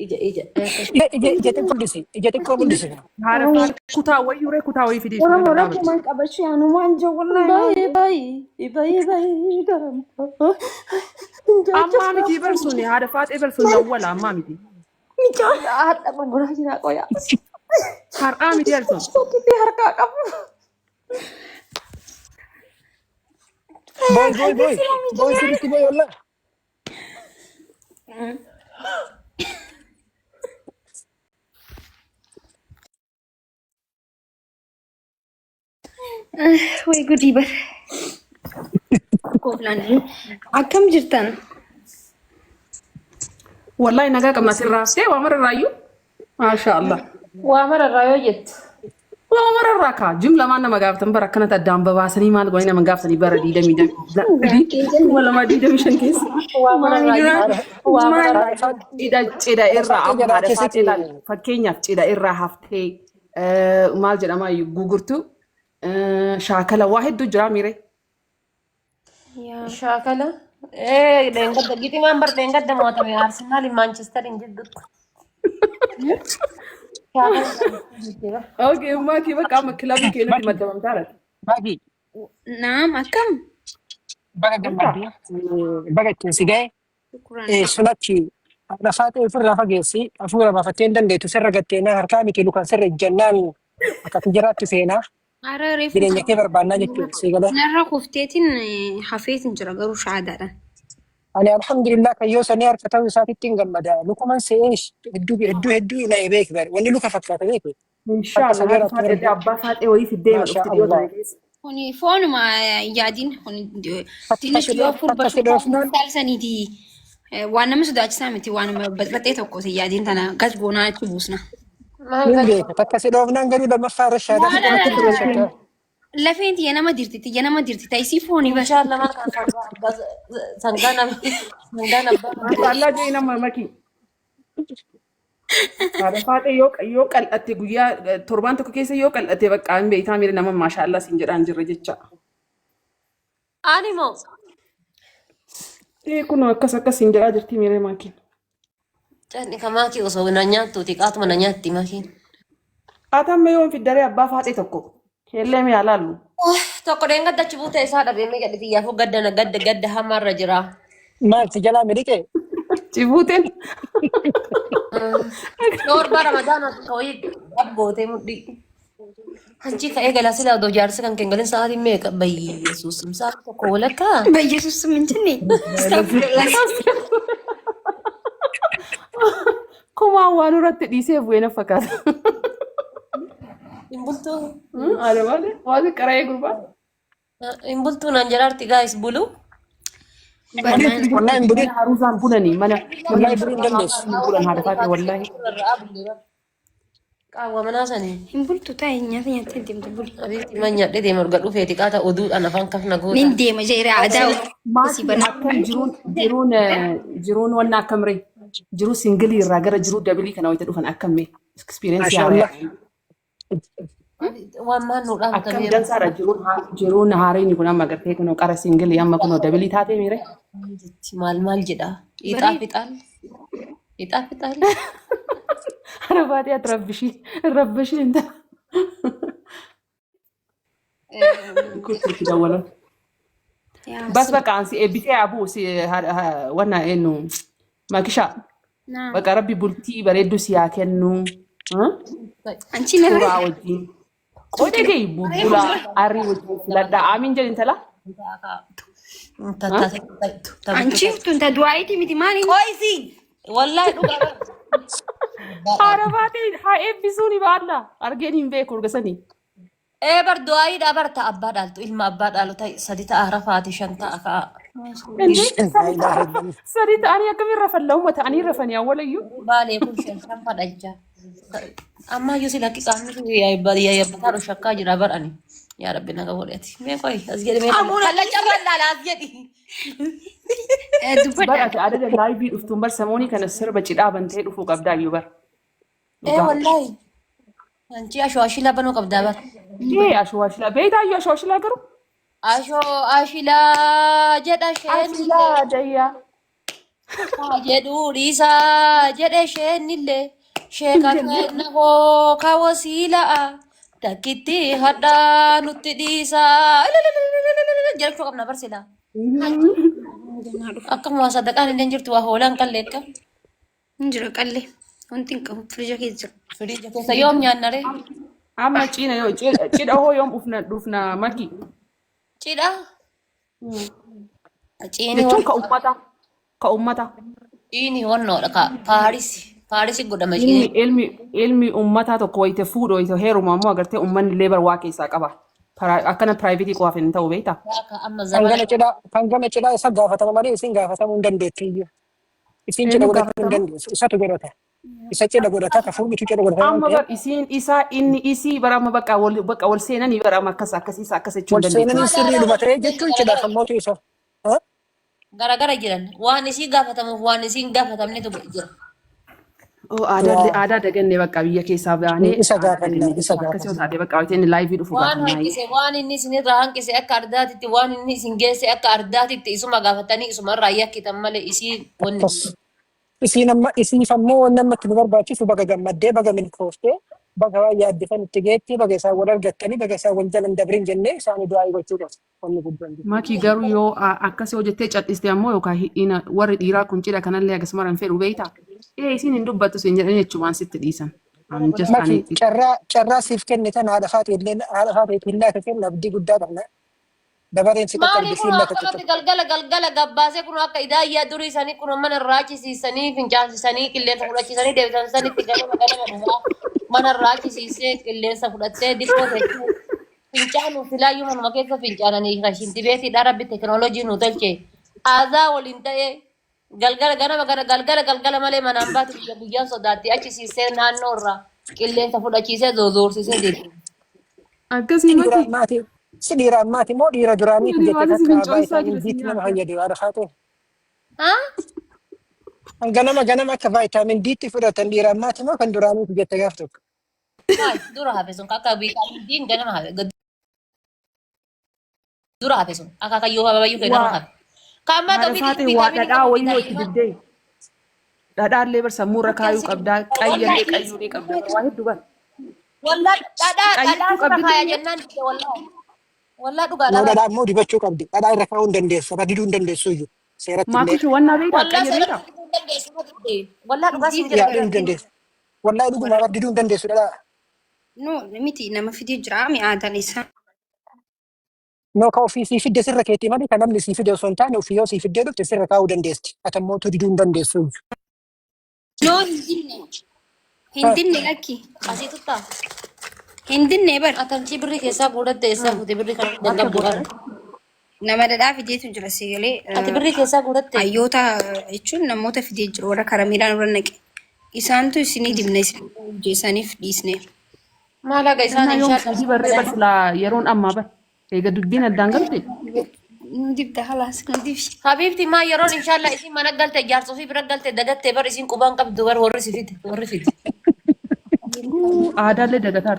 Ija ija. Ija ija ija xiqqoo mul'isi. Ija xiqqoo mul'isi. Haadha faatee kutaa wayyuu ree kutaa wayii fidee Oromoo isin rakkoo dhaabatti. maal qabachuu yaanumaan jiru wallaahi maal Baay'ee baay'ee baay'ee baay'ee garam. Ammaa miti bar suni haadha faaxee bar sun awwala ammaa miti. Micoo haadha gurguraa jira qoyaa. Har'aa miti bar sun. Tokkitti harkaa qabu. Boy boy boy. Boy sirriitti boy wallah. Way gudii bar. Kooflaan akkam jirtan? Wallahi nagaa qabna sirraa haftee waa mararraayyuu. Maasha Allah. Waa mararraa yoo jettu. Waa mararraa kaa jimlamaan nama gaafatan bara akkanatti addaan babaasanii maal godhanii nama gaafatanii bara 2025 keessa. Waa mararraa Maal waa maal mararraa Cidha cidha irraa Fakkii amma jalaa haadha keessatti faaxee laal fakkeenyaaf cidha irraa haftee maal jedhama gugurtuu shaakala waa hedduu jira miire. Yaa. Shaakala. Ee dheengadda giximaan bar dheengadda mo'atame Arsenaal Maanchister hin jidduutti. Shaakala. Okay, maakii bakka amma kilabii keenyatti Maki maddabamtaa laata. Maki Naam akkam? baga gammaddee baga ittiin si ga'e. Shukuraan. Sun achi haadha faaxee ofirraa fageessi hafuura baafattee hin dandeettu sirra gatteenaa harkaa miti lukaan sirra ejjannaan akka ati jiraattu seenaa Ara reefu jireenya kee barbaannaa jechuudha sii galee. narra kufteetiin hafeetiin jira garuu shahaadaadhaan. Ani alhamdulillah kayyoo sanii harka ta'uu isaatitti hin gammada. Lukuman se'ee hedduu hedduu hedduu na beeki bare. Wanni luka fakkaata beeki. Akka Inshallah sanii haadha irratti faaxee marge. abbaa faaxee wayii fiddee ma Maashaa dhufti dhiyoo Allah. tana keessa. Kuni foonuma yaadiin kuni Takka tinnish si yoo takka si furbashuu dhoofnaan saalsaniiti waan nama sodaachisaa miti waan baxbaxee tokko si yaadiin tana gas goonaa achi buusna. Maal nin gadi beeka. Takka si dhoofnaan garuu lammaffaa irra shaadaa si Laa qabatti laa ture laa shakka. lafeen tiyya nama dirti tiyya nama dirti ta'isii fooni bar. Inshallah maal kan sangaa abbaa sangaan sangaan abbaa Maashaallaa jee nama makii. Haadha faaxee yoo yoo qal'atte guyyaa torbaan tokko keessa yoo qal'atte bakka hin beektaa miira nama maashaallaa siin jedhaan jirra jecha. Ani moo Ee kun akkas akkas siin jedhaa jirti miira maakiin. Canni ka maakii osoo na nyaattuuti qaatuma na nyaatti maakiin. Ati amma yoom fiddaree abbaa faaxee tokko keellee mi'a laallu. Tokko dheengadda achi buutee isaa dhabee mee gadhi xiyyaafuu gadda na gadda gadda hamaarra jira. Maal si jalaa miliqee? Cibuuteen. Shoorbaa ramadaanaa takka wayii dhabgootee mudhii. Hanchi ka'ee galaa silaa odoo jaarsi kan kengalin sa'aatiin meeqa bayyesuus sa'aatii tokko walakkaa. Bayyesuus min jenne. Astaghfirullah. Kumaan waan irratti dhiisee bu'ee na fakkaata. Hin bultuu. Haadha baale waan qara'ee gurbaa. Hin bultuu naan jedhaarti gaayis bulu. Barnaan Wallahi hin bulin. Mana haruusaan bulanii mana Wallahi buluu hin dandeessu. hin bulan haadha faate wallahi. Qaawwa manaa sanii. hin bultu taa'e nyaata nyaattee deemte buli. Abiitti man nyaadhee deema erga dhufeeti qaata oduudhaan afaan kafna goota. Nin deema jedhee aadaa asii Maatii banaa. akkam jiruun jiruun jiruun wanna akkam ree jiruu singilii irraa gara jiruu dabilii kana wayita dhufan akkam mee ekspiriyeensii Maashaa haaraa Allah. Waan maan nu akkam dhaamtamee dansaadha jiruun jiruun haareenyi kun amma gartee kunoo qara singilii amma kunoo dabilii taatee miire jetti maal maal jedha. Ixaa fixaal. Ixaa fixaal. Ana baatee ati rabbishii rabbishii hin ta'a. Kutuutti dawwalan. Yaa Bas bakka ansi eebbisee abuu si wanna eenyu makisha Naam. bakka rabbi bultii bareedduu si haa kennu. Anchi na Suuraa wajjin. Qoodee kee bulbula arrii wajjin filadhaa. Amiin jedhi intala. Anchi tun ta du'aayitii miti maali? Qoysi wallahi dhugaa Haadha baatee haa eebbisuu ni baalla. Argeen hin beeku urgasanii. Ee bar du'aayiidha bar ta abbaa dhaaltu ilma abbaa dhaalu ta'i sadi ta'a rafaati shan ta'a ka'a. Indee Laa ilaaha illallah. sadi ta'anii akkamiin rafan lama ta'anii rafanii awwalayyuu. Baalee kun shan shan fadhachaa. Ammayyuu si lakki qaamni kun yaayabbataa dhu shakkaa jira bar ani. Yaa Rabbi naga godhi ati. Mee qoy as jedhi mee kallacha bal'aala as jedhi. Bar Dubbadha. ati adada laayivii dhuftuun bar samoonii kana sirba cidhaa bantee dhufuu qabdaa iyyuu bar. Ee Dhugaa. wallaahi. Anchi ashoo banuu qabdaa bar. Ee ashoowashilaa beektaa iyyuu ashoowashilaa garuu. Ashoo ashilaa jedha isheen. Ashilaa dayyaa. Haa jedhuu dhiisaa jedhe isheenillee sheeka kenna hoo kawasiila'a takkitti hadhaa nutti dhiisaa jedhachuu qabna barsiilaa. Akkuma sadaqaan illee jirtu waa hoolaan qallee akka Hin jira qallee. Wanti hin qabu firija keessa jira. firiija keessa yoom nyaannaree? Amma ciina yoo cidha hoo yoom dhufna dhufna maki. Cidha ciini Jechuun ka ummata ka ummata. Ciini wannoodha ka Paarisi Paarisi godhama Ilmi ciini. ilmi ilmi ummataa tokko wayite fuudhu wayite heeruma ammoo agartee ummanni illee bar waa keessaa qaba. Akkana private qofaaf hin ta'u beektaa? Akka amma Kan zamana gama cidhaa kan gama cidhaa isa gaafatama malee isin gaafatamuu hin dandeettu iyyuu. Isin cidha Eenyu godhachuu hin gaafatama? dandeessu. Isatu godhata. Isa cidha godhata ka fuudhutu cidha godhata waan Amma ta'eef bar isiin isaa inni isii bara amma bakka wal bakka wal seenanii bara amma akkas akkas isa akkas jechuu wal hin dandeettu. seenanii sirriidhuma ta'ee jechuun cidhaaf ammootu isa. Ha? Garagara jiran waan isii gaafatamuuf waan isii hin gaafatamnetu jira. Oh, aadaallee Waa aadaa daganne bakka biyya keessaa baanee isa aadaa gaafanna daganne isa jechuun akkasii yoo gaafanna. taate bakka wayita inni live dhufu Waan gaafannaa. hanqise waan inni isinirraa hanqise akka ardaatitti waan inni isin geesse akka ardaatitti isuma gaafatanii isumarraa yakkitan malee isii wanni Akkas. Isiin amma isiif ammoo wanni amma itti nu barbaachisu baga gammaddee baga milkooftee baga waan yaaddifan itti geetti baga isaan wal argattanii baga isaan wal jalan dabrin jennee isaanii du'aa gochuu qabna. Wanni guddaan jiru. Maki garuu yoo akkas yoo jettee cal'iste ammoo yookaan hidhiina warri dhiiraa kun cidha kanallee akkasuma hin fedhu beektaa? Ee isiin hin dubbattu siin jedhanii jechumaan sitti dhiisan. I'm just Maki ani carraa carraa siif kenne tana haadha faaxee illee haadha faaxee illaa akka kennu abdii guddaa qabna. Dabareen si Maali qaqqabdi kun siin lafa akkanatti qaqqabdi. galgala galgala gabbaasee kun akka idaayyaa durii sanii kun mana raachisiisanii fincaansisanii qilleensa fudhachiisanii deebisan sanitti ganama ganama dhufaa mana raachisiisee qilleensa fudhattee diqqoo teessee fincaanuu filaayyuu manuma keessa fincaananii kan shintibeetiidha rabbi teknooloojii nu tolche aadaa waliin ta'ee galgala ganama gara galgala galgala malee manaan baatu guyya guyyaan sodaatti achi siisee naannoo irraa qilleensa fudhachiisee zoozoorsisee deebi'e. Akkasii Si dhiira maki. ammaati si dhiira ammaati moo dhiira duraaniiti Ani jette waan si takka fincoonsaa vaayitaamin jira si D'tti nama nyaata. fayyade haadha faaxee. Haa? Kan ganama ganama akka vaayitaamin D'tti fudhatan dhiira ammaati moo kan duraaniiti jette gaaf tokko. Maal dura hafe sun akka viitaamin D'in ganama hafe dura hafe sun akka kayyoo babayyuu kee ganama Waa hafe. Ka ammaa haadha ta'u miti faaxee waa viitaaminii dhadhaa qabu wayii yoo itti viitaaminii dibdee dhadhaallee bar sammuurra kaayuu qabdaa qayyallee Wallahi qayyuu ni qabda waa hedduu bar. Wallahi dhadhaa dhadhaa Qayyachuu sirra qabdi kaaya illee jennaan dide wallahi. Wallahi dhugaadha Yoo bar. dhadhaa immoo dibachuu qabdi. Dhadhaa irra kaa'uu hin dandeessu. Irra diduu hin dandeessu iyyuu. Seeratti illee. Maakushu wannaa beektaa Wallahi qayya seera beektaa? diduu hin dandeessu ma dide. Wallahi dhugaa siin jedha Yaa diduu hin dandeessu. Wallahi dhuguma irra diduu hin dandeessu dhadhaa. No, miti nama fidee jira mi aadaan isaa. No ka ofii sii fidde sirra keetii malee kan namni sii fide osoo hin taane ofii yoo sii fiddee dhufte sirra kaa'uu dandeessi. Ati ammoo utuu diduu hin dandeessu iyyuu. No, hin dinne. Hin dinne lakki. Asii tuttaa. Hin dinne bar. Atamchii birrii keessaa guuratte eessaa fuute birrii kana Akka danqabdu godhan. kana. Nama dhadhaa fideetu jira si galee. Ati birrii keessaa guuratte. Hayyoota jechuun namoota fidee jiru warra karameelaan warra naqe. Isaantu isinii dibna isin hojjeessaniif dhiisne. Maal haga isaan Innaa yoom inshaalla. hojii barree bar silaa yeroon ammaa bar. Eega dubbiin addaan galte. Nu dibda halaas nu dibi. Habiibti maa yeroon inshaalla isin mana galte jaarsa ofii bira galte dagatte bar isin qubaan qabdu bar warri si fide warri fide. Aadaallee dagataa.